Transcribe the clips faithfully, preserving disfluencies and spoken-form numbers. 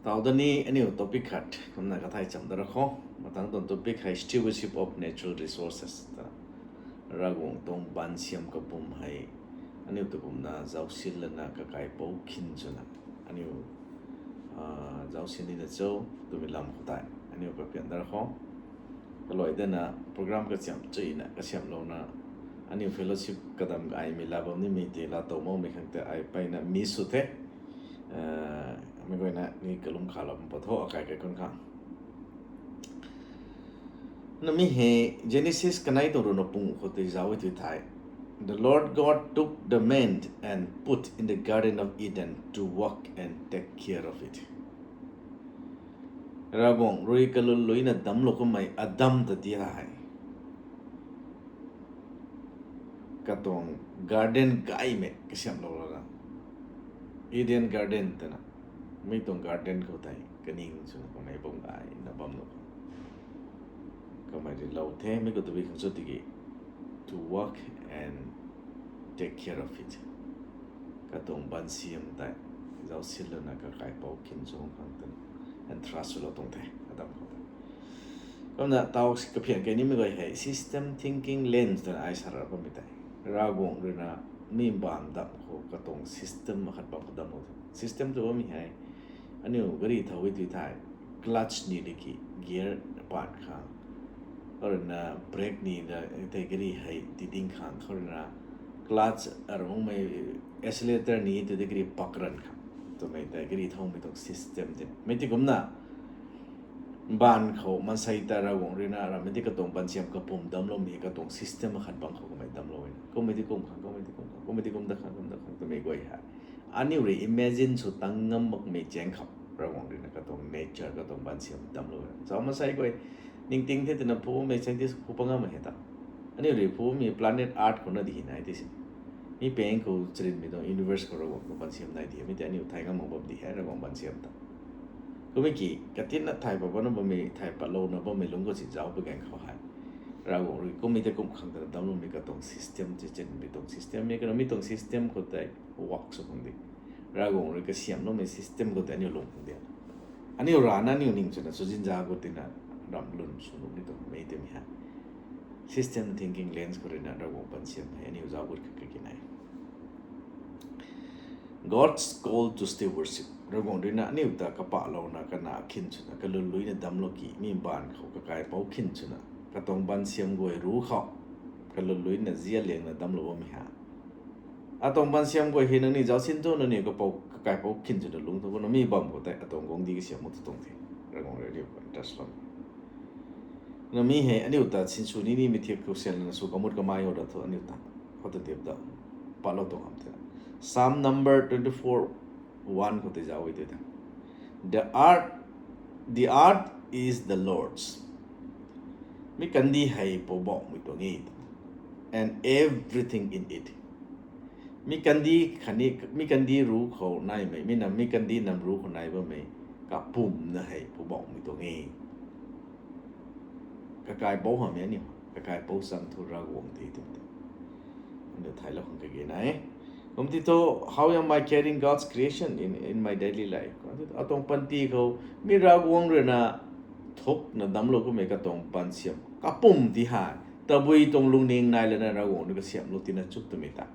Taw da ni aniu topic khat kumna kathai cham da ra khou. Matang tuang topic hei stewardship of natural resources ta. Ravguangc tuang bansiam kapum hei aniu ta kumna zausin lana kakaipouc khin swna aniu zausin nina cho twmei lam khou tei aniu kapian da ra khou. Kaluai dana program kasiam chuina kasiamlouna aniu fellowship kadam gaymei la bam nimei tei laa tow makmei khang tei ai mpeyna miss sw the. Mei guayna ni kalum khalou bam pat tho akai kaikhunc khang. Nami hei Genesis kanei tuang ruhna pung khou tei zauc e tw thei, The Lord God took the man and put in the Garden of Eden to work and take care of it. Ravguangc rui kaluluina damclou kummei Adam ta ti hei katuang garden gaymei kasiamhlou lana, Eden Garden twna, mi tuang garden khou tei kaning swna kamei bam gayna bam nuh khang kamei rilou the. Mi khou tabui khang cho tiki, to work and take care of it. Katuang bansiam tei zausin lana kakaipouc khin sw khang twna entrust swlou tuang the Adam khou tei. Kumna taw kaphian kei nimei guay hei system thinking lens twna ai sa ra bammei tei, Ravguangc ruina mi mbaanv dam khou katuang system akhat bam khou damclou the. System tw bammei hei aniu gari thau e tw thei, clutch ni tiki gear pat khang, khou ruina brake ni tei gari hei tiding khang, khou ruina clutch arungmei accelerator ni tw tei gari pakran khang twmei tei gari thaumei tuang system tei mei ti kumna mbaanv khou maansei ta Ravguangc ruina rammei ti katuang bansiam kapum damcloumei hei katuang system akhat bam khou kamei damclou e. Kummei ti kum khang, kummei ti kum khang, kummei ti kum da khang, kum da khang twmei guay hei aniu rui imagine sw tang ngam makmei chaeng khou Ravguangc ruina katuang nature, katuang bansiam damclou e. Zauc maansei guay ningting the twna phu bammei scientist phu pat ngam mak he ta. Aniu rui phu bammei planet Earth khou na di hei nai ti si. Mi pang khou charynmei tuang universe khou Ravguangc tuang bansiam nai di hei, mi tei aniu thay ngam mak bam di hei Ravguangc bansiam ta. Kummei ki katinna thay pat patna bammei, thay patlouna bammei lungc khou si zauc pui ganv khou hei Ravguangc rui kummei tei kum khang twna damcloumei katuang system, charynmei tuang system, mi kanow mi tuang system khou tei work sw khang di, Ravguangc rui kasiamloumei system khou tei aniu lung khang di, aniu rana aniu ning swna chuzinza khou tina ramh lun sw nuh ni tuang mei twmei hei system thinking lens khou ruina Ravguangc bansiam hei aniu zauc gut kha kaki nai. God's call to stewardship. Ravguangc ruina aniu ta kapahlouna kana khin swna kaluluina damclou ki, mi mbaanv khou kakaipouc khin swna katuang bansiam guay ruc khou kaluluina zialiangna damclou bammei hei, atuang bansiam guay hei nangniw zauc sin thu nangniw kapou, kakaipouc khin swna lungc thu kumna mi bam khou tei atuang guangcdic kasiam mak tu tuang the. Ravguangc rui aniu khou entrust lou na mi hei aniu ta sinsw ni nimei thiak khou sian lana sw kamut kamei o ra thu aniu ta khou ta dip ta patlou tuang ham the. Psalm number twenty four one khou tei zauc e tei ta, The earth, the earth is the Lord's. Mi kandih hei Poubauhmei tuang e, and everything in it. Mi kandih khatni mi kandih ruc khou naimei, mi nam, mi kandih nam ruc khou nai bammei kapumna hei Poubauhmei tuang e. Kakaipouc hamhmei aniu, kakaipouc chang thu Ravguangc the twmei tei aniu thaylou khang kage na e. Kum ti thu, how am I carrying God's creation in, in my daily life? Atuang panty khou mi Ravguangc ruina thukna damclou kummei katuang bansiam kapum ti hei tabui tuang lungning nai lana Ravguangc rui kasiamhlou tina chuk twmei ta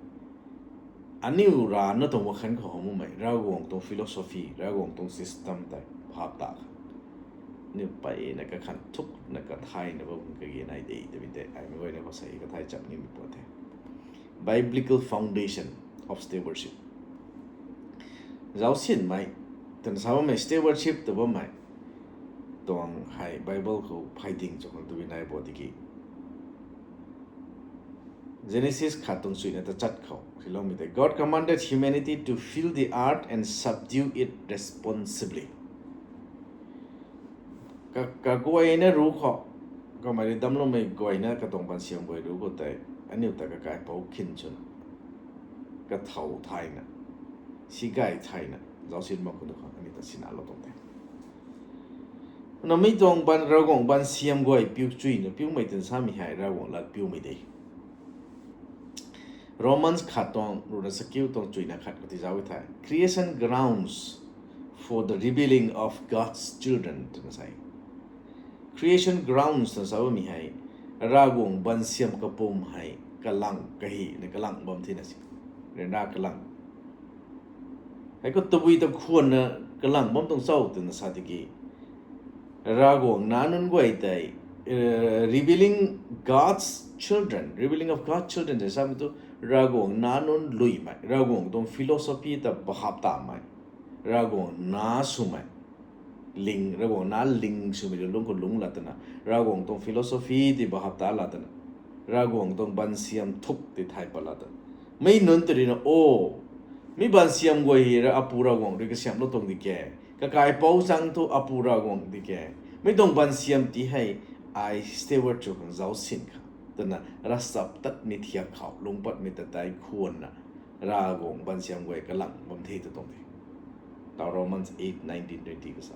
aniu rana tuang makhan khou hamhmei Ravguangc tuang philosophy, Ravguangc tuang system tei phap ta kha aniu mpeyna kakhan thukna kathayna bam kage nai de twmei tei ai mei guayna khou sei kathai cham nimei pat the. Biblical foundation of stewardship. Zauc sinmei twna sa bammei, stewardship tw bammei tuang hei Bible khou phey ding chw khang twbi nai bo tiki, Genesis khat tuang chuina tachat khou hiloumei tei, God commanded humanity to fill the earth and subdue it responsibly. Ka, kaguayna ruc khou, kamei rui damcloumei guayna katuang bansiam guay ruc khou tei aniu ta kakaipouc khin chwn, kathow thayna, sigay thayna zauc sin bam khou tu khang aniu ta sinalou tuang the. Nami tuang ban, Ravguangc bansiam guay piu chuyna piumei twna samei hei Ravguangc lat piumei de. Romans khat tuang ruhna chakiu tuang chuina khat khou tei zauc e thei, Creation groans for for the revealing of God's children twna sa e. Creation grounds twna sa bammei hei Ravguangc bansiam kapum hei kalang kahina kalang bam thena si, ryanra kalang. Hei khou tabui ta khwanna kalang bam tuang cho twna sa tiki, Ravguangc nac nunc guay tei, revealing God's children, revealing of God's children tei samei tu, Ravguangc nac nunc luimei, Ravguangc tuang philosophy ta bahap tamei, Ravguangc nac swmei, ling, Ravguangc nac ling swmei lungc khou lungc la twna, Ravguangc tuang philosophy tei bahap ta la twna, Ravguangc tuang bansiam thuk tei thay pat la twna, mei nunc tei rina o, mi bansiam guay hei Apu Ravguangc rui kasiamhlou tuang di ke, kakaipouc chang thu Apu Ravguangc di ke, mi tuang bansiam ti hei ai steward sw khang zaucsin kha twna ravchaptatmei thiak khou lungc patmei ta tei khwanna Ravguangc bansiam guay kalang bam the tw tuang the. Tau Romans eight nineteen twenty kasa,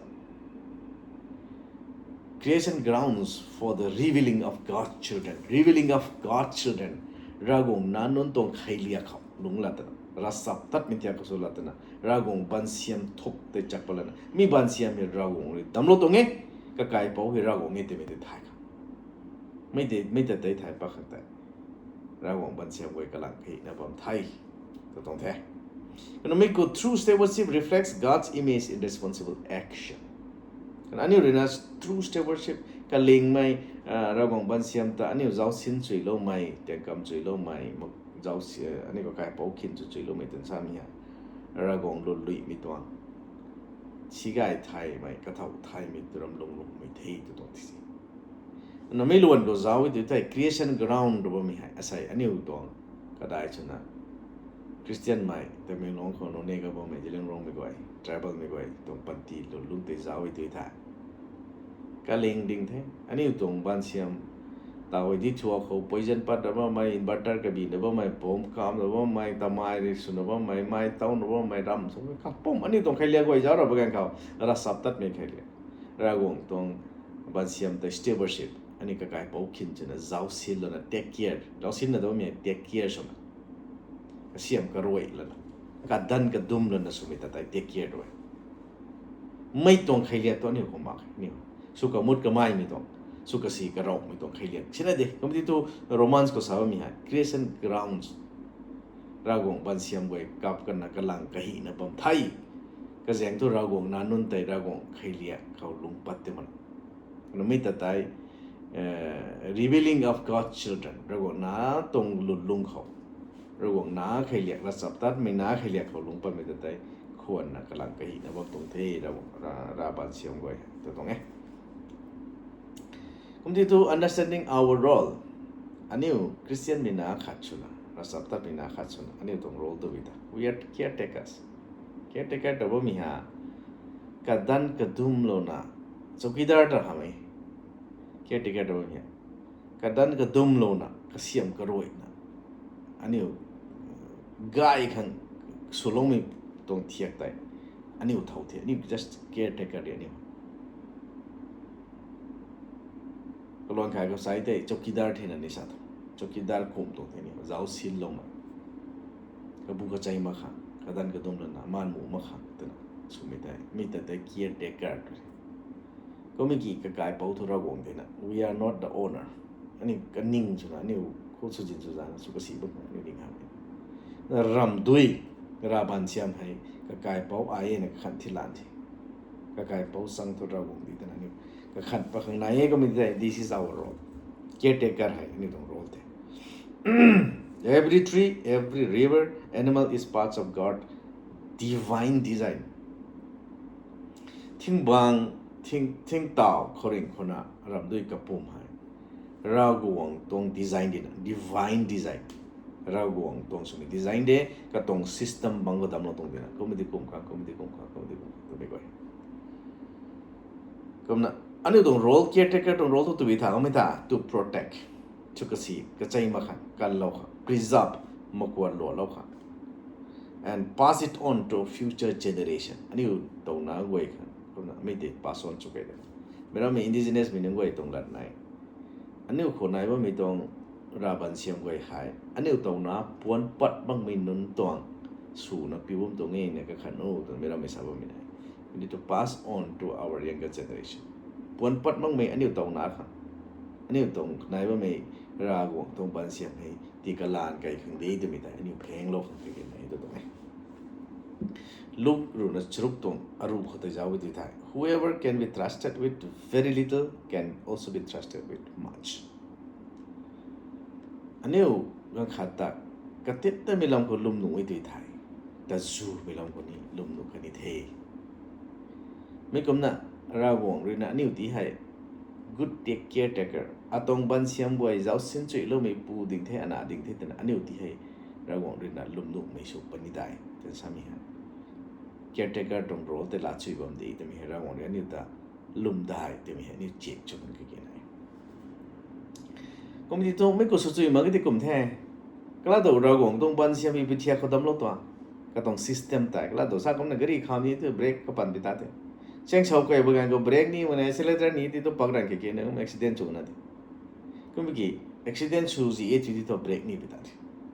creation grounds for the revealing of God's children, revealing of God's children, Ravguangc nac nunc tuang kheiliak khou lungc la twna, ravchaptatmei thiak khou sw la twna, Ravguangc bansiam thuk tei chak pat lana, mi bansiam hei Ravguangc rui damclou tuang e, kakaipouc hei Ravguangc e twmei tei thay kha, mei tei, mei ta tei thay pat khang tei Ravguangc bansiam guay kalang kahina bam the tw tuang the. Kumna mi khou true stewardship reflects God's image in responsible action. Kumna aniu ruina true stewardship kalingmei, Ravguangc bansiam ta aniu zaucsin chuiloumei, tiangkam chuiloumei, zauc, aniu kakaipouc khin chu chuiloumei twna samei hei Ravguangc lwnluimei tuang, si gay thaymei, kathau thaymei, turam lung lungmei the tw tuang the si. Namei luan khou zauc e tu thei creation ground rui bammei hei asei aniu tuang kadai swna Christianmei, Tamenglong khou Noney ka bammei, Zeliangrongmei guay, tribalmei guay tuang panty lun lung tei zauc e tu thei kaling ding the. Aniu tuang bansiam taw di thua khou poison pat ra bammei, inverter kabina bammei, bomb kam ra bammei, tamei rui swna bammei, mei towna bammei, ram swmei kapum aniu tuang kheiliak guay zauc ra ba ganv khou, ravchaptatmei kheiliak, Ravguangc tuang bansiam tei stewardship, aniu kakaipouc khin chuna zaucsin lana take care, zaucsinna daumei take care swna, kasiam karuai lana, kadan kadum lana swmei ta tei take care rui, mei tuang kheiliak tu aniu khou mak e, aniu sw kamut kameimei tuang, sw kasi karaumei tuang kheiliak sina de. Kumti tu Romans khou sa bammei hei creation grounds, Ravguangc bansiam guay kap kana kalang kahina bam the. Kazaeng thu Ravguangc nac nunc tei Ravguangc kheiliak khou lungc pat ti man. Namei ta tei revealing of God's children, Ravguangc nac tuang lun lung khou, Ravguangc nac kheiliak, ravchaptatmei nac kheiliak khou lungc patmei ta tei khwanna kalang kahina bam tuang the, Rav, Rav bansiam guay tw tuang e. Kumti tu understanding our role, aniu Christianmei nac khat swna, ravchaptatmei nac khat swna aniu tuang role tu bi ta, we are caretakers. Caretaker ta bammei ha, kadan kadumlouna, chowkidar ta hamei, caretaker ta bammei ha, kadan kadumlouna, kasiam karuaina, aniu gay khang swloumei tuang thiak tei aniu thow the, aniu just caretaker de aniu. Kaluan khai khou sai tei chowkidar thena ni sa tho, chowkidar kum tuang the ni, zaucsinloumei, kabu kachei mak khang, kadan kadumlouna, maan mu mak khang twna swmei tei, mi ta tei caretaker tu. Kummei ki kakaipouc thu Ravguangc thena, we are not the owner. Aniu kaning swna, aniu khou swzin swzana sw kasi bam aniu ning ha. Na ramdui, Rav bansiam hei kakaipouc ai e na kakhanh thi lan the. Kakaipouc chang thu Ravguangc di twna aniu kakhanh pat khang nai e kummei tei, this is our role. Caretaker hei aniu tuang role the. Every tree, every river, animal is parts of God divine design. Thingbang, thing, thingtau, khouringh khouna, ramdui kapum hei Ravguangc tuang design dina, divine design. Ravguangc tuang swmei design de, katuang system bang khou damclou tuang dina, kummei di kum khang, kummei di kum khang, kummei di kum khang twmei guay. Kumna aniu tuang role, caretaker tuang role tu tabui tha kummei ta, to protect, sw kasi kachei mak khang, kanlou khang, preserve, makuan lualou khang, and pass it on to future generation. Aniu touna guay khang, kumna mei tei pass on sw key de. Meic rammei indigenous mei nunc guay tuang lat nai, aniu khou nai bammei tuang Rav bansiam guay hei aniu touna puan pat makmei nunc tuang swna piu bam tuang e na kakhanh o twna meic rammei sa bammei nai. We need to pass on to our younger generation. Puan pat makmei aniu tow na khang, aniu tuang nai bammei Ravguangc tuang baansiam hei tii kalan kai khang de twmei tei aniu phenglou khang kage nai tu tuang e. Luk ruhna charuk tuang aruh khou tei zauc e tu thei, whoever can be trusted with very little can also be trusted with much. Aniu ganv khat ta katit tamei lam khou lwmnuh e tu thei, tazumei lam khou ni lwmnuh kan ni the. Mi kumna Ravguangc ruina aniu ti hei good take, caretaker, atuang baansiam guay zauc sin chuiloumei pu ding the, ana ding the twna aniu ti hei Ravguangc ruina lwmnuhmei sw puni dai twna samei hei, caretaker tuang role tei laa chui bam de twmei hei Ravguangc rui aniu ta lwm dai twmei hei aniu check sw kan kage nai. Kum ti thu mei khou sw chui mak ke ti kum the. Kalam tu Ravguangc tuang baansiam hei pithiak khou damclou tuang, katuang system tei kalam tu sa kumna gari khou ni tu brake kapan pi ta the. Chaeng sau kai ba ganv khou brake ni mana, accelerator ni ti tu pak ranv kage na kum accident sw na de. Kum ki accident sw zi e ti thu brake ni pi ta the.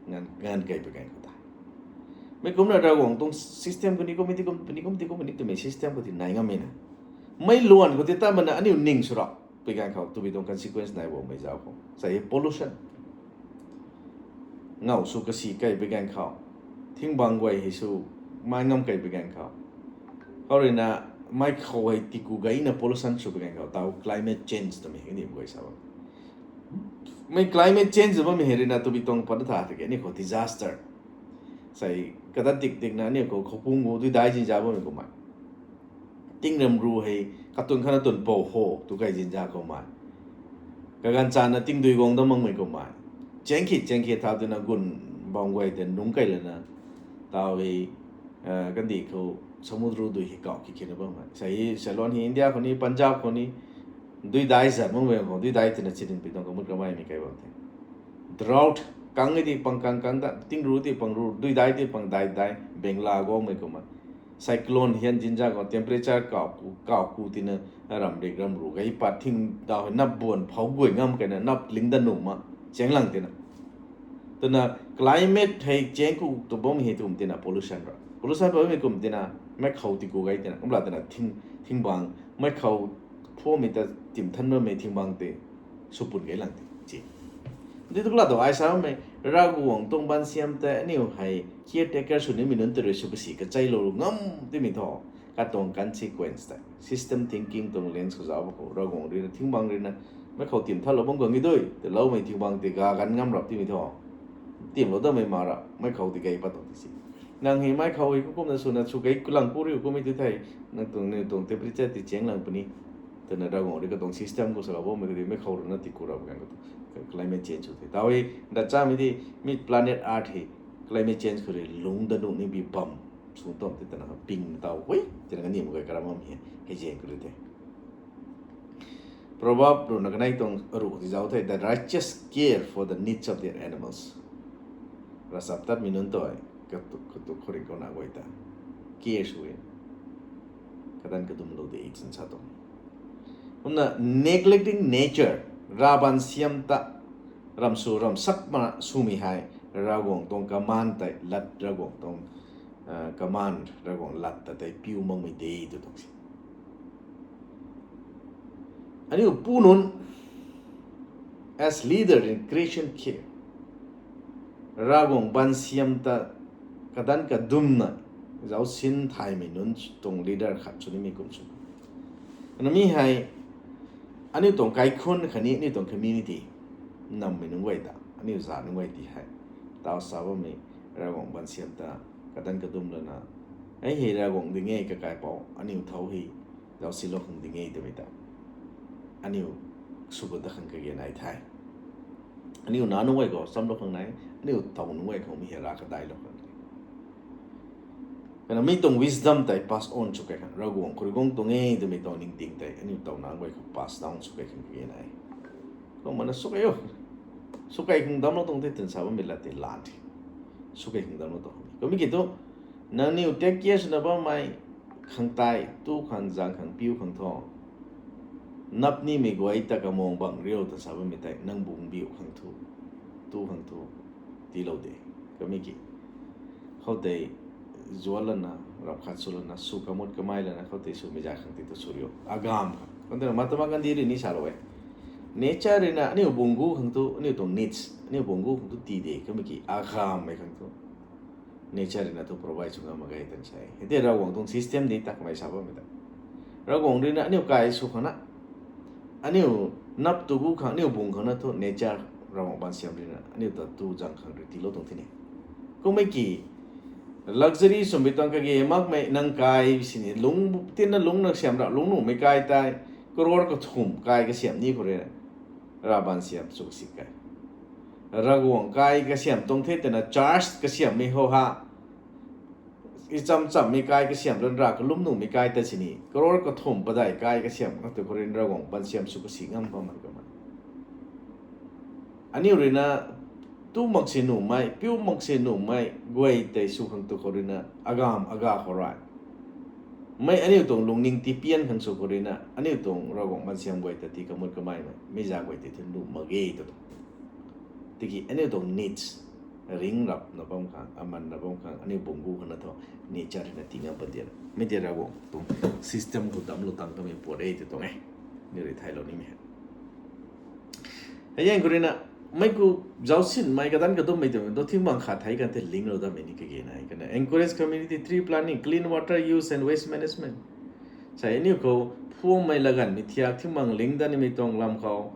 Nganv, nganv kai pa ganv khou ta. Mei kumna Ravguangc tuang system khou ni kum ti kum, ni kum ti kum ni twmei system khou ti nai ngammei na. Mei luan khou ti ta mana aniu ning sw ra pi ganv khou twbi tuang consequence nai bammei zauc khou sa e pollution. Ngau sw kasi kai pi ganv khou, thingbang guay hei sw mai ngam kai pi ganv khou, khou ruina mei khou hei tiku gayna pollution sw pi ganv khou tau climate change twmei hei ni guay sa bam. Mei climate change bammei hei ruina twbi tuang pat tha tiki aniu khou disaster, sa e, kadat dik dikna aniu khou khoupung gu dui dai zinza bammei kummei, ting ram ru hei katun khatna tun pou ho tu kai zinza kummei, kaganv chana tingdui guang dam makmei kummei, chaeng khe chaeng khe thau twna gun bam guay tei nungc kai lana, tau e, kandih khou samudra dui hei kauh khe khena bammei sa e. Salon hei India khou ni, Punjab khou ni, dui dai zat makmei khou dui dai twna chidin pi tuang kamut kameimei kai bam the. Drought, kang e di pang kang kang ta, tingru di pang ru, dui dai di pang dai dai, Bangla guangmei kumna, cyclone hian zinza khou temperature kauh ku, kauh ku tina, ram rik ram ru gay pat thing dau hei nap buan phou guay ngam kaina nap ling da nuh ma, chaeng lang tina. Twna climate hei chaeng ku tu bam hei tum tina pollution ra. Pollution bammei kum tina, mei khou tiku gay tina, kumla tina thing, thingbang, mei khou phuammei ta tim than bammei thingbang tei sw pun gay lang ti. Di tu kalam tu ai sa bammei, Ravguangc tuang baansiam tei aniu hei caretaker sw nimei nunc tei rui sw kasi kacheilou ngam timei thu, katuang consequence tei system thinking tuang lens khou zauc ba khou Ravguangc ruina thingbang ruina mei khou tim thalou bam guang e dui, tiloumei thingbang tei ga ganv ngam rap timei thu, timlou dammei ma ra, mei khou ti gay pat tuang ti si. Nang hei mei khou hei kum kumna swna sw gay kulang ku riu kummei tu thei, nang tuang, nang tuang temperature ti chaeng lang puni. Twna Ravguangc rui katuang system khou salou bammei kadi mei khou ruina tiku rap ganv khou tu climate change sw the. Tau e, nda chamei di, mi planet Earth hei climate change khou rui lungc da nuh ni bi bam sw tuang ti twna ping tau hui tina kani mak kai karam bam hei, hei zaeng khou rui the. Proverb ruhna kanei tuang ruh ti zauc the, the righteous care for the needs of their animals. Ravchaptatmei nunc tei, katu, katu khouringh khou na guay ta care sw e, kadan kadumlou de twna sa tuang. Kumna neglecting nature, ravbaansiam ta ram sw ram sak mana swmei hei, Ravguangc tuang command tei lat, Ravguangc tuang, command, Ravguangc lat ta tei piu makmei de tu tuang si. Aniu pu nunc, as leader in creation care, Ravguangc baansiam ta kadan kadumna zauc sin thaymei nunc tuang leader khat sw nimei kum sw. Ana mi hei, aniu tuang kaikhunc khatni aniu tuang community, nammei nunc guay ta, aniu zat nunc guay ti hei, tau sa bammei, Ravguangc baansiam ta kadan kadum lana, ei hei Ravguangc ding e kakaipouc, aniu thau hei zauc silou khang ding e twmei ta aniu sw gut ta khang kage nai the. Aniu nac nunc guay khou chamlou khang nai, aniu thau nunc guay khou mi hei rav kadailou khang nai. Kana mi tuang wisdom tei pass on sw kai khang, Ravguangc khou rui guang tuang e twmei tuang ningting tei aniu thau nunc guay khou pass down sw kai khang kage nai. Kum mana sw kai o, sw kai khang damclou tuang the twna sa bammei lat tei lan the. Sw kai khang damclou tuang. Kumna ki tu, nangniw take care swna bammei khang tei, tu khang, zaeng khang, piu khang thu, nap nimei guay ta kamung bang riu ta sa bammei tei nang bung biu khang thu, tu khang thu, tiilou de. Kumna ki, khoutei zual lana, Ram khat sw lana, sw kamut kamei lana, khou tei swmei zay khang tei tu sw riu. Agam khang. Kum twna Mahatma Gandhi rui ni salou e. Nature rui na, aniu bungc gu khang tu, aniu tuang needs, aniu bungc gu khang tu tii de, kummei ki agam mei khang tu. Nature rui na tu provide sw ngam mak ge tan sa e. Hei tei Ravguangc tuang system ni takmei sa bammei ta. Ravguangc rui na, aniu kai sw khang na. Aniu nap tu gu khang, aniu bungc khang na tu nature Ravguangc baansiam rui na, aniu ta tu zang khang rui tiilou tuang thini. Kummei ki, luxury swmei tuang kage makmei nang kai sini, lungc, tina lungc na siam ra, lungc nuhmei kai tei, crore kathumh kai kasiam ni khou rui na, Ravguangc baansiam sw kasi kai. Ravguangc kai kasiam tuang the twna church kasiammei how ha. Icham chammei kai kasiam ryanra kalum nuhmei kai ta sini, crore kathumh padeih kai kasiam khang tu khou rui na Ravguangc baansiam sw kasi ngam bammei kamei. Aniu rui na, tu mak si nuhmei, piu mak si nuhmei, guay tei sw khang tu khou rui na, agam aga khou rui. Mei aniu tuang lungning tipian khang sw khou rui na, aniu tuang Ravguangc baansiam guay ta tii kamut kameimei, mei za guay tei thun nuh mak ge tu tuang. Tiki aniu tuang needs, ring rap na bam khang, aman na bam khang, aniu bungc gu khang na thu, nature na tii ngam pat dian. Mei tei Ravguangc tuang system khou damclou tang kamei pat e tu tuang e. Ni rui thaylou nimei hei. Hei zaeng khou rui na, mei khou zauc sinmei kadanc kadummei twmei tu thing bang khat thei kan the linglou dammei ni kage nai. Kana encourage community tree planting, clean water use and waste management. Sa aniu khou phuammei laganvmei thiak thing bang ling dat nimei tuang lam khou,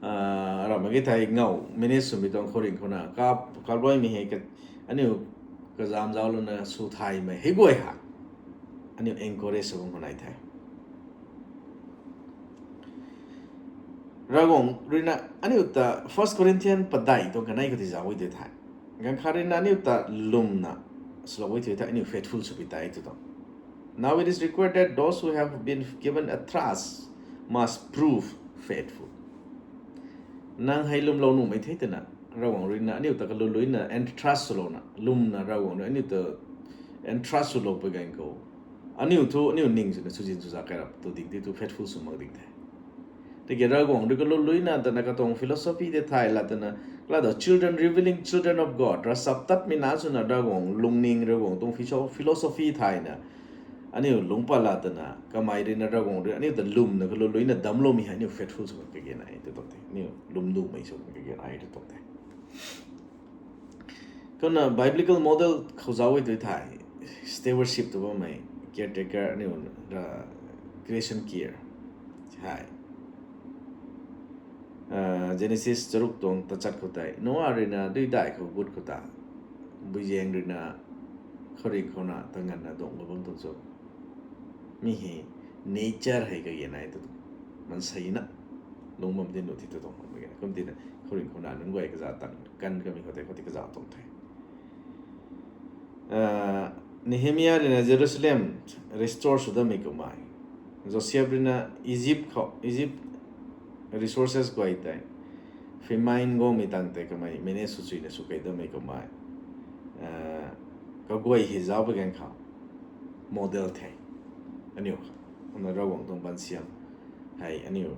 ramh mak ge thei ngau manage swmei tuang khouringh khou na, kap, kapluaimei hei ka, aniu kazam zauclouna sw thaymei hei guay ha. Aniu encourage sw bam khou nai the. Ravguangc rui na aniu ta First Corinthian padeih tuang kanei khou tei zauc e tei the. Ganv khat rui na aniu ta lwmna swlou e tei the, aniu faithful sw pui tei tu tuang. Now it is required that those who have been given a trust must prove faithful. Nang hei lwmlou nuhmei the twna, Ravguangc rui na aniu ta kaluluina entrust swlouna, lwmna Ravguangc rui aniu ta entrust swlou pui ganv khou, aniu thu aniu ning swna swzin swza kai rap tu ding tei tu faithful sw mak ding the. Tiki Ravguangc rui kaluluina twna katuang philosophy tei thay la twna, la ta children, revealing children of God, ravchaptatmei na swna Ravguangc lungning, Ravguangc tuang philosophy thayna, aniu lungc pat la twna, kamei rui na Ravguangc rui aniu ta lwmna kaluluina damcloumei hei aniu faithful sw kage nai tu tuang the, aniu lwm nuhmei sw kage nai tu tuang the. Kumna biblical model khou zauc e tei the, stewardship tw bammei, caretaker, aniu ra creation care hei. Genesis charuk tuang tachat khou tei, Noa rui na dui daih khou gut khou ta, buizaeng rui na khouringh khou na ta nganvna duang bam tuang cho. Mi hei nature hei kage nai tu tuang. Maansei na lungc bam di nuh the tu tuang mak ge na. Kum tina khouringh khou na nunc guay kazauh tang kan kamei khou tei khou tei kazauh tuang the. Nehemia rui na Jerusalem restore sw dammei kamei, Joseph rui na Egypt khou, Egypt resources guay tei, famine guangmei tang tei kamei manage sw chuina sw kei dammei kamei, kaguay hei zauc pa ganv khou model the. Aniu khou na Ravguangc tuang baansiam hei aniu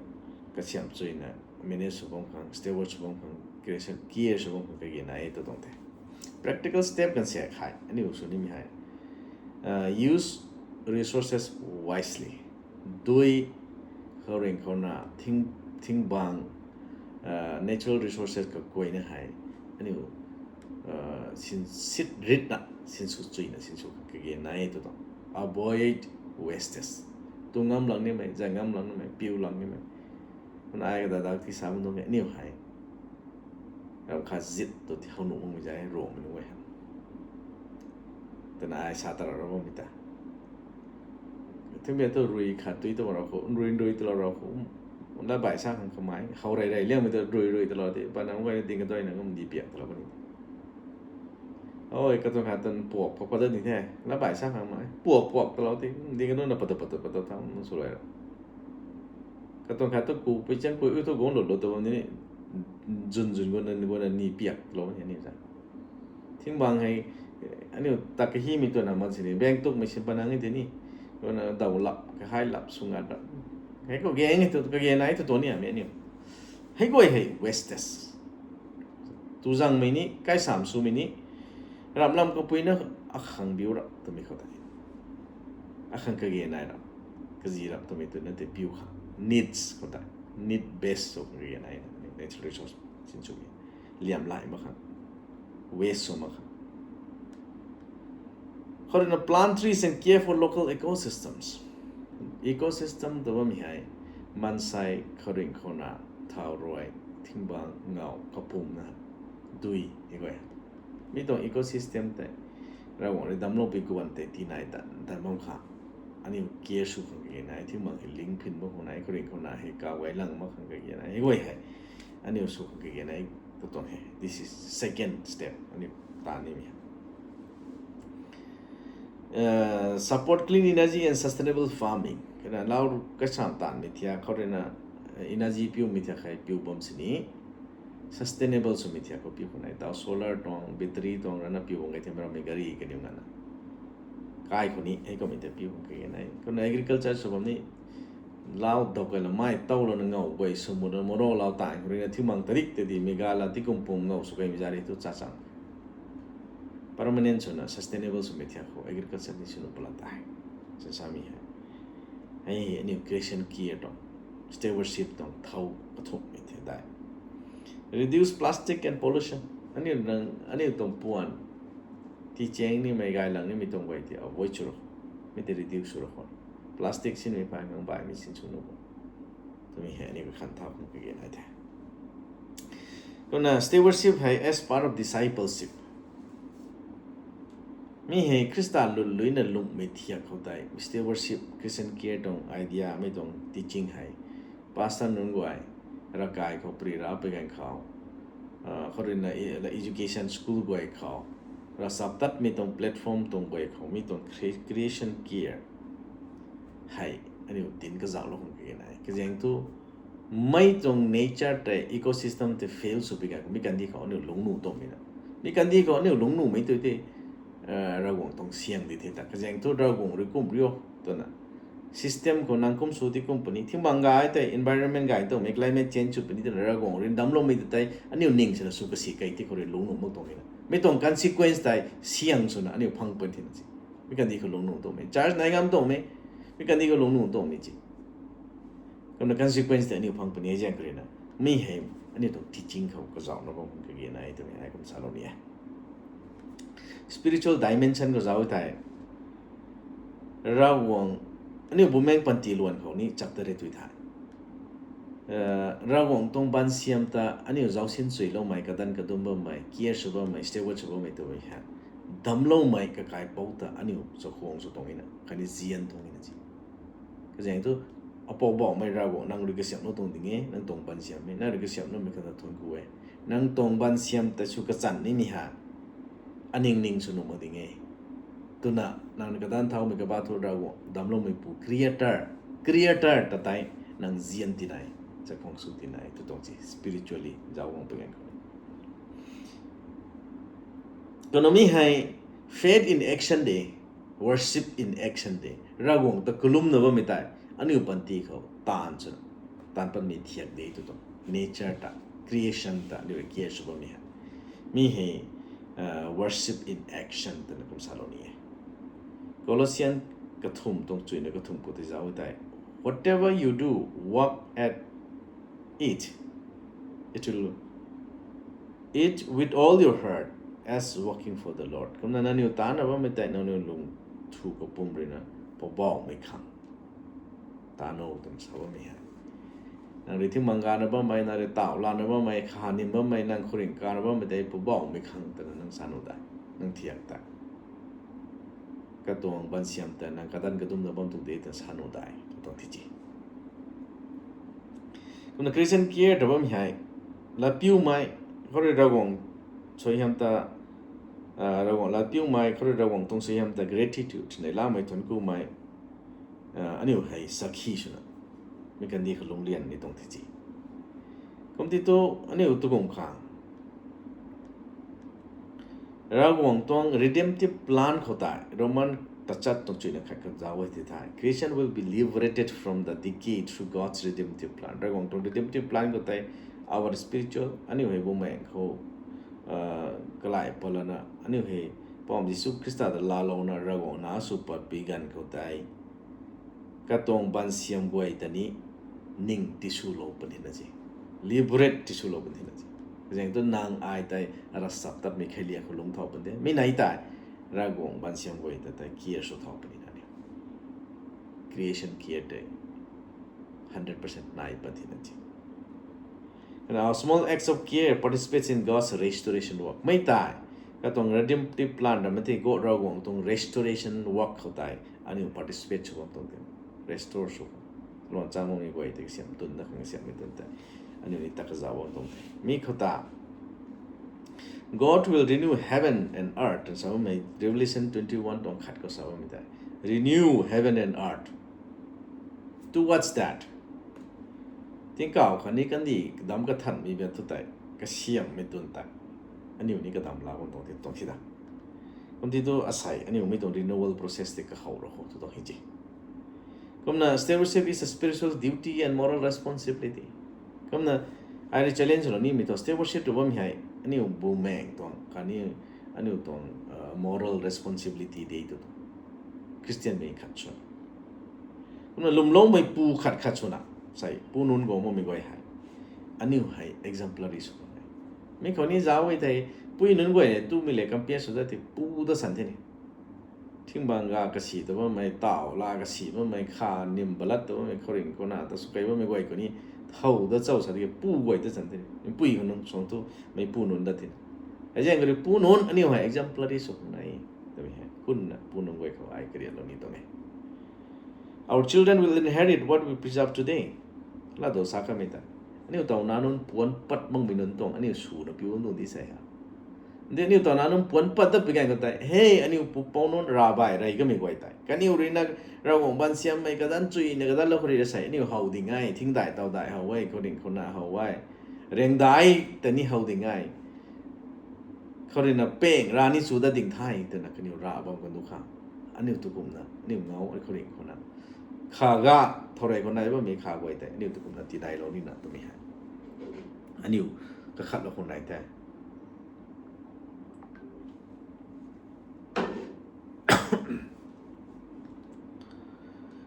kasiam chuina manage sw bam khang, steward sw bam khang, creation care sw bam khang kage nai tu tuang the. Practical step kan se khai aniu sw nimei hei, use resources wisely. Dui, khouringh khou na, thing, thing bang, natural resources kaguayna hei aniu sinsit ritna, sinsw chuina sinsw kage nai tu tuang. Avoid wastage. Tu ngam lang nimei, zay ngam lang nimei, piu lang nimei, kumna ai kadadak ti sa bam tuang e aniu hei. Ram khat zit tu ti how nuh makmei zay Ruangmei nunc guay hei, twna ai sa ta ra ra bammei ta. Thingmei tu rui khat tui tu rau khou, rui rui talou rau khou, latbaih sa khang kamei how rey rey liangmei tu rui rui talou ti pana guay ding kaduaina ngam di piak talou puni. Oi, katuang khat tan puak puak pat dat ni the, latbaih sa khang mei puak puak talou ti ding kanu na patu patu patu tham sw rey ra. Katuang khat tu ku pui chang ku u thu guang lut lut ta bam ni, zun zun guangna guangna ni piak lou ni ni ta. Thing bang hei aniu ta kahimei twna man sini bang tukmei sin panang e tei ni, guangna daw lap kahai lap sw ngat ra. Hei khou gang e tu kage nai tu tuang ni amei aniu. Hei guay hei wastage. Tu zangmei ni, kaisam swmei ni, ramlam kapuina akhang biu ra twmei khou tei. akhang kage nai rap, kazi rap twmei tu na tei piu khang needs khou ta, need base sw khang kage nai na, natural resource sin sw e, liam lai mak khang, waste sw mak khang. Khou rui na plant trees and care for local ecosystems. Ecosystem tw bammei hei, maansei khouringh khou na, thau rui, thingbang ngau kapumna, dui hei guay, mi tuang ecosystem tei Ravguangc rui damclou pui guan tei tinai tan tan bam khang, aniu care sw khang kage nai, thingbang hei ling phin bam khou nai, khouringh khou na hei kaw gay lang mak khang kage nai hei guay hei, aniu sw khang kage nai, tu tuang hei this is second step aniu taan nimei hei. Support clean energy and sustainable farming. Kana lau kasam taanvmei thiak khou rui na, energy piumei thiak hei piu bam sini, sustainable swmei thiak khou piu khou nai, tau solar tuang, battery tuang rana piu bam gay themei rammei gari kaniw nana, kai khou ni hei kummei tei piu khang kage nai. Kumna agriculture sw bam ni, lau dau kai la mai tau lana ngau guay swmut na moro lau taanv khou rui na thiumang tarik tei di mega la tikum pum ngau sw kaimei zari tu cha chang permanent swna sustainable swmei thiak khou agriculture ni sw nuh pala tei, sa samei hei, hei aniu creation care tuang, stewardship tuang thau kathumhmei the dai. Reduce plastic and pollution. Aniu nang, aniu tuang puan, tichang nimei gay lang nimei tuang guay tei avoid sw ro, mi tei reduce sw ro khou, plastic sinmei phay nang baihmei sin sw nuh khou, twmei hei aniu kakhan thau khang kage nai the. Kumna stewardship hei as part of discipleship. Mi hei Khrista lun luina lungmei thiak khou tei stewardship, Christian care tuang idea, mi tuang teaching hei pastor nunc guay, ravkai khou pri ra pui ganv khou, khou rui na education school guay khou, ravchaptatmei tuang platform tuang guay khou mi tuang cre-, creation care hei aniu dinc kazauhlou khang kage nai. Kazaeng thu, mei tuang nature tei, ecosystem tei fail sw pui ganv khou mi kandih khou aniu lungc nuh tuangmei na, mi kandih khou aniu lungc nuhmei tu tei Ravguangc tuang siang di the ta. Kazaeng thu Ravguangc rui kum rio twna system khou nang kum sw ti kum puni, thingbang gay tei, environment gay tuangmei, climate change sw puni twna Ravguangc rui damcloumei ta tei aniu ning swna sw kasi kei ti khou rui lungc nuh mak tuang e na. Mi tuang consequence tei siang swna aniu phang pun thina si. Mi kandih khou lungc nuh tuangmei, church nai ngam tuangmei, mi kandih khou lungc nuh tuangmei si. Kumna consequence tei aniu phang puni e zaeng khou rui na. Mi hei aniu tuang teaching khou kazauhna bam khang kage nai twmei ai kum salou ni e. Spiritual dimension khou zauc thei, Ravguangc, aniu bumaengc panty luan khou ni chapter e tui thei, Ravguangc tuang bansiam ta aniu zaucsin chuiloumei, kadan kadum bammei, care sw bammei, steward sw bammei twmei hei, damcloumei kakaipouc ta aniu chakhwang sw tuang e na, khatni zian tuang e na si. Kazaeng thu, Apoubauhmei Ravguangc, nang rui kasiamhlou tuang ding e, nang tuang bansiam e, nang rui kasiamhloumei khang ta thuanc ku e. Nang tuang bansiam ta sw kachan nimei ha, aning ning sw nuh mak ding e. Twna, nang kadan thaumei kabah thu Ravguangc, damcloumeipu, creator, creator ta tei nang zian tinai, chakhwang sw tinai, tu tuang si spiritually zauc guang pui ganv khou. Kumna mi hei faith in action de, worship in action de. Ravguangc ta kalumna bammei tei aniu panty khou taanv swna, taanv patmei thiak de tu tuang. Nature ta, creation ta aniu rui care sw bammei hei, mi hei worship in action twna kum salou ni e. Colossians kathumh tuang chuina kathumh khou tei zauc tei, whatever you do, work at it, it will, it with all your heart, as working for the Lord. Kumna nangniw taanvna bammei tei nangniw lung thu kapwm rui na Poubauhmei khang taanv o twna sa bammei hei, nang rui thingmang gana bammei, nang rui tauhlana bammei, khanim bammei, nang khouringh kana bammei tei Poubauhmei khang twna nang sa nuh dai, nang thiak ta. Katuang bansiam ta nang kadan kadumna bam tuang de twna sa nuh dai tu tuang thi ci. Kumna Christian care ta bammei hei, latpiumei, khou rui Ravguangc suaihiam ta, Ravguangc latpiumei, khou rui Ravguangc tuang suaihiam ta gratitude, neihlamei thuanc kumei, aniu hei sakhi swna, mi kandih khou lungc lian ni tuang thi ci. Kumti tu, aniu tu kum khang Ravguangc tuang redemptive plan khou tei, Roman tachat tuang chuina khat khou zauc e ti thei, Christian will be liberated from the decay through God's redemptive plan. Ravguangc tuang redemptive plan khou tei, our spiritual, aniu hei bumaengc khou kalai patlana, aniu hei Mpouh Jisu Khrista ta laalouna Ravguangc na sw pat pi ganv khou tei, Katuang bansiam guay ta ni ning tiswlou puni na si. Liberate tiswlou puni na si. Zaeng tu nang ai tei ravchaptatmei khei liak khou lungc thau pun de. Mi nai tei, Ravguangc bansiam guay ta tei care sw thau puni na ni. Creation care tei hundred percent nai puni na si. And our small acts of care participates in God's restoration work. Mi tei, katuang redemptive plan ra mei tei God Ravguangc tuang restoration work khou tei aniu participate sw bam tuang te. Restore sw. Luan chang mei guay tei siam tun da khang siam mei tun tei aniu ni ta kazauh bam tuang te. Mi khou ta, God will renew heaven and earth. Twna sa bammei Revelation twenty-one tuang khat khou sa bammei tei. Renew heaven and earth. Towards that. Tingkauh khatni kandih kadam kathanmei biak thu tei, kasiamhmei tun tei, aniu ni kadam la bam tuang ti tuang ti da. Kum ti tu asei, aniu mi tuang renewal process tei kahow ra khou tu tuang hi ti. Kumna stewardship is a spiritual duty and moral responsibility. Kumna, ai rui challenge lou nimei tuang stewardship tu bam hei, aniu bumaeng tuang, khatni aniu tuang, uh, moral responsibility de tu tuang. Christian mei khat sw. Kumna lwmloumei pu khat khat swna, sei, pu nunc guang makmei guay hei. Aniu hei exemplary sw bam e. Mi khou ni zauc e thei, pui nunc guay hei tumei le compare sw dat ti pu da san the ni. Thingbang ga kasi ta bammei, tau la kasi bammei, kha nim balat ta bammei, khouringh khou na ta swkei bammei guay khou ni, thow da chau sa di pu guay ta san the ni. Pui khou nunc suang tu, mei pu nunc dat the ni. Hei zaeng khou rui pu nunc, aniu hei exemplary sw nai. Twmei hei, kumna pu nunc guay khou ai kariatlou ni tuang e. Our children will inherit what we preserve today. Latdow sa kamei ta. Aniu taw nac nunc puanc pat makmei nunc tuang, aniu swna piu nunc di sei ha. Di aniu taw nac nunc puanc pat dat pi ganv khou tei, hei, aniu pupouc nunc ravbai rey kamei guay tei. Kaniw rui na Ravguangc bansiammei kadanc chuina kadanlou khou rui ra sei, aniu how ding e, thingdai taw dai how e, khouringh khou na how e. Rengdai ta ni how ding e. Khou rui na peng ra ni chu dat ding the, twna kaniw rav bam kan du kha. Aniu tu kumna, aniu ngau, khouringh khou na. Kha ga, thourey khou nai bammei kha guay tei, aniu tu kumna tidailou nina twmei hei. Aniu kakhatlou khou nai the.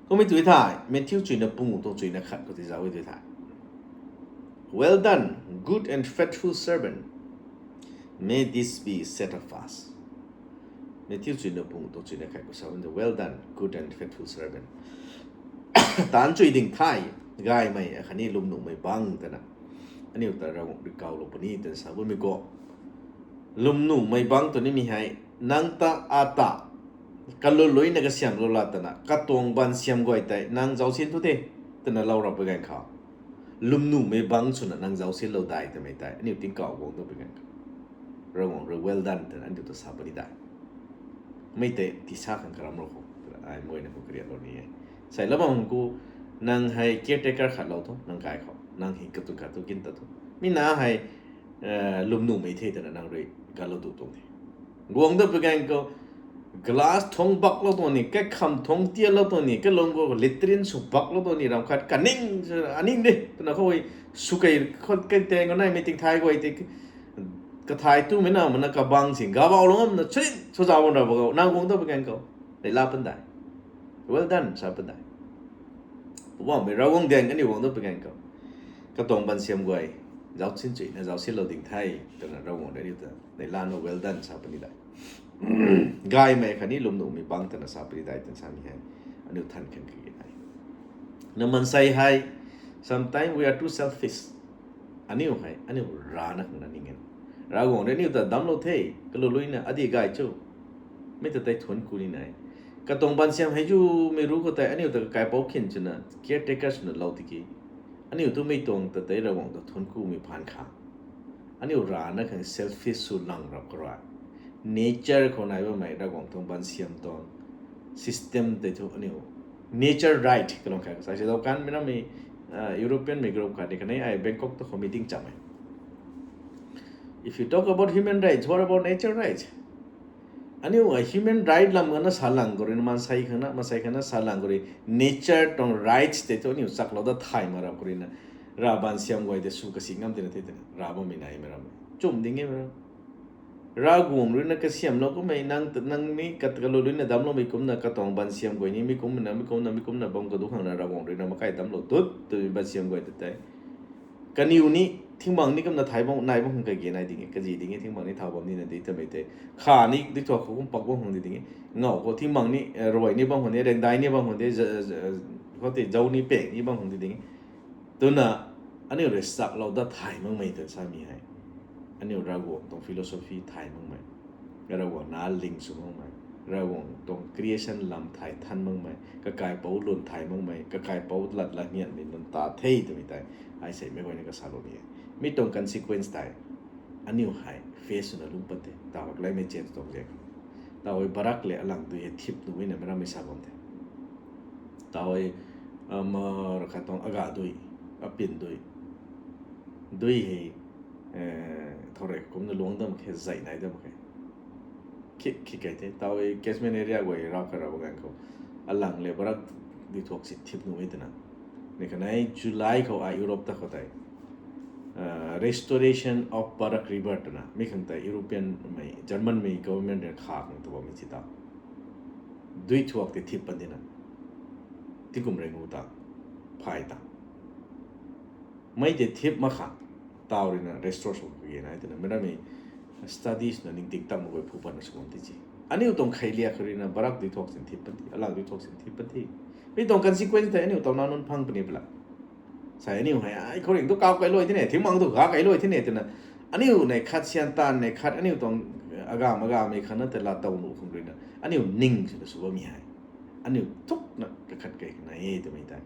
Kummei tu thei, Matthew chuina pung tuang chuina khat khou ti zauc e tu thei. Well done, good and faithful servant. May this be said of us. Matthew chuina pung tuang chuina khat khou sa bam the, well done, good and faithful servant. Taanc chuy ding the, gaymei akhatni lwmnuhmei bangc twna. Aniu ta Ravguangc rui kawlou puni twna sa bammei khou. Lwmnuhmei bangc tw nimei hei, nang ta ata, kaluluina kasiamhlou la twna, katuang bansiam guay tei, nang zaucsin thu the, twna lou rap pui ganv khou. Lwmnuhmei bangc swna nang zaucsinlou dai twmei tei, aniu tingkauh guang dat pui ganv khou. Ravguangc rui well done twna aniu ta sa puni dai. Mei tei ti sa khang karamlou khou, twna ai muina khou kariatlou ni e. Sei lam bam khou, nang hei caretaker khatlou thu, nang kai khou, nang hei katu khat thu kin ta thu. Mi na hei, eh, lwmnuhmei the twna nang rui kalou tu tuang the. Guang dat pui ganv khou, glass thungc baklou tuang ni, kaikham thungc tianlou tuang ni, kalung khou latrine sw baklou tuang ni, ram khat kaning, aning de, twna khou, swkei khou, kai tang khou naimei tingthai guay tei, kathai tumei na mana kabang si, gabaulou ngamna, chrin, sw zauc bam ra ba khou, nang guang dat pui ganv khou, neihla pun dai. Well done, sa pun dai. Poubauhmei Ravguangc daeng aniu guang dat pui ganv khou. Katuang bansiam guay, zaucsin chuina zaucsinlou ding the, twna Ravguangc rui aniu ta, neihla na well done, sa puni dai. Gaymei khatni lwmnuhmei bangc twna sa puni dai, twna sa ni hei. Aniu than khang kage nai. Na maansei hei, sometimes we are too selfish. Aniu hei, aniu rana khang na ning e. Ravguangc rui aniu ta damclou the, kaluluina, adi gay cho. Mei ta tei thuanc ku ni nai. Katuang bansiam hei zumei ru khou tei, aniu ta kakaipouc khin swna, caretaker swna lou tiki. Aniu tu mei tuang ta tei Ravguangc ta thuanc kumei phaan kha. Aniu rana khang selfish sw lang rap khou rui. Nature khou nai bammei Ravguangc tuang bansiam tuang system tei thu aniu nature right kalung khat sa si dau kanmei namei, ah, European mei group khat ni kanei ai Bangkok ta khou meeting cham e. If you talk about human rights, what about nature rights? Aniu a human right lam khana sa lang khou rui na, maansei khana, maansei khana sa lang khou rui, nature tuang rights tei thu aniu chaklou dat thay mak rap khou rui na, rav bansiam guay tei sw kasi ngam tina the twna, rav bammei naimei ram. Chum ding e mei ram. Ravguangc ruina kasiamlou kummei nang, nang ni kat kalou ruina damcloumei kumna katuang bansiam guay ni mi kumna, mi kumna, mi kumna bam kadu khangna Ravguangc ruina makai damclou tut twmei bansiam guay ta tei. Kaniw ni, thingmang ni kumna thay bam, nai bam khang kage nai ding e, kazi ding e, thingmang ni thau bam nina di twmei tei. Kha ni, di thua khou kum pak bam khang di ding e. Ngau khou thingmang ni, eh, ruai ni bam khang di, rengdai ni bam khang di, za-, za-, khou tei zau ni pek ni bam khang di ding e. Twna, aniu rui saklou dat thay makmei twna samei hei. Aniu Ravguangc tuang philosophy thay makmei. Ravguangc na ling sw makmei. Ravguangc tuang creation lam thay than makmei. Kakaipouc lun thay makmei. Kakaipouc lat la ngianmei lun ta the twmei tei. Ai sei mei guayna kasalou ni e. Mi tuang consequence tei. Aniu hei face swna lung pat the. Taw climate change tuang zek. Taw barak le alang dui hei thip nuh na mei rammei sa bam the. Taw, ama, rakhat tuang aga dui, apin dui. Dui hei, eh, thorek kumna luang dam khe, zai nai dam khe. Khik, khik kai the. Taw catchment area guay rau kha rau ganv khou. Alang le barak dui thuak si thip nuh e twna. Ni khanei July khou a Europe ta khou tei. Ah, Restoration of Barak River twna. Mi khang tei European mei, German mei government rui kha khang tu bammei si ta. Dui thuak tei thip pan dina. Tingkum rei ngu ta. Phay ta. Mei tei thip mak kha. Taw ruina restore sw kage nai twna. Mei rammei studies na ningting tam mak guay phu pan na sw bam ti si. Aniu tuang kheiliak khou ruina barak dui thuak sin thip pan ti. Alang dui thuak sin thip pan ti. Mi tuang consequence tei aniu taw na nunc phang puni pala. Sai aniu hei, ai, khouringh tu kau kai luai thine, thingmang tu ga kai luai thine, twna. Aniu nei khat sian tan nei khat, aniu tuang, eh, agam, agam mei khat na tei laa taw nuh khang ruina. Aniu ning swna sw bammei hei. Aniu thukna kakhat kai nai e twmei tei.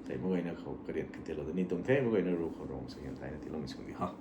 Sai mei guayna khou kariat katilou da ni tuang the, mei guayna ru khou rong sa hian thaina tiiloumei sw di ha.